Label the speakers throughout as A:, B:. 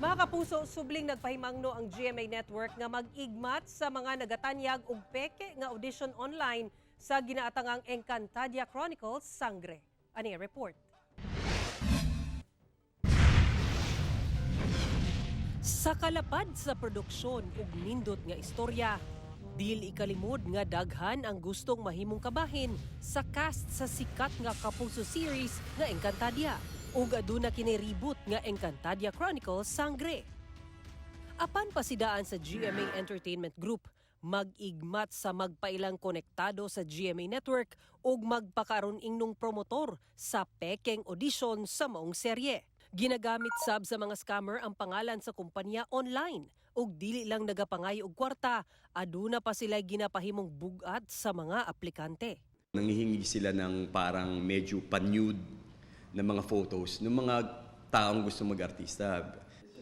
A: Mga kapuso, subling nagpahimangno ang GMA Network nga mag-igmat sa mga nagatanyag og peke nga audition online sa ginaatangang Encantadia Chronicles Sang'gre. Ani ang report. Sa kalapad sa produksyon ug nindot nga istorya, dili ikalimod nga daghan ang gustong mahimong kabahin sa cast sa sikat nga Kapuso series nga Encantadia ug aduna kini reboot nga Encantadia Chronicles Sang'gre. Apan pasidaan sa GMA Entertainment Group, mag-igmat sa magpailang konektado sa GMA Network ug magpakaron ingnong promotor sa pekeng audition sa maong serye. Ginagamit sab sa mga scammer ang pangalan sa kumpanya online ug dili lang nagapangayo og kwarta, aduna pa sila ginapahimong bugat sa mga aplikante.
B: Nanghihingi sila ng parang medyo pa-nude na mga photos ng mga taong gusto mag-artista.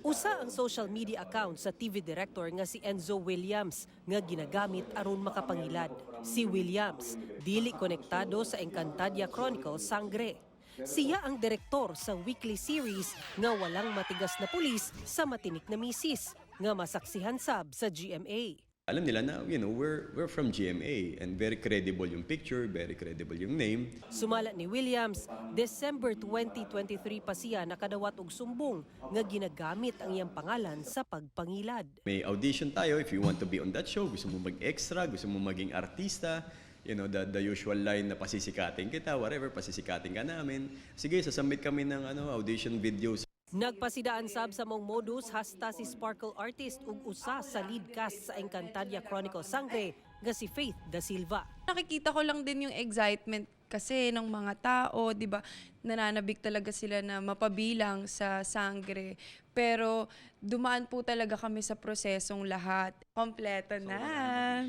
A: Usa ang social media account sa TV director nga si Enzo Williams nga ginagamit aron makapangilad. Si Williams dili konektado sa Encantadia Chronicles Sang'gre. Siya ang direktor sa weekly series nga walang matigas na pulis sa matinik na misis nga masaksihan sab sa GMA.
B: Alam nila na, we're from GMA and very credible yung picture, very credible yung name.
A: Sumala ni Williams, December 2023 pa siya nakadawat og sumbong nga ginagamit ang iyang pangalan sa pagpangilad.
B: May audition tayo if you want to be on that show, gusto mo mag-extra, gusto mo maging artista, the usual line na pasisikatin kita, whatever, pasisikatin ka namin. Sige, sasubmit kami ng audition videos.
A: Nagpasidaan sab sa maong modus hasta si Sparkle artist ug usa sa lead cast sa Encantadia Chronicles Sang'gre nga si Faith Da Silva.
C: Nakikita ko lang din yung excitement kasi ng mga tao, 'di ba? Nananabik talaga sila na mapabilang sa Sang'gre. Pero dumaan po talaga kami sa prosesong lahat. Kompleto na.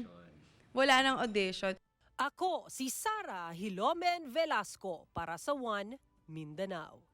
C: Wala nang audition.
A: Ako si Sara Hilomen Velasco para sa One Mindanao.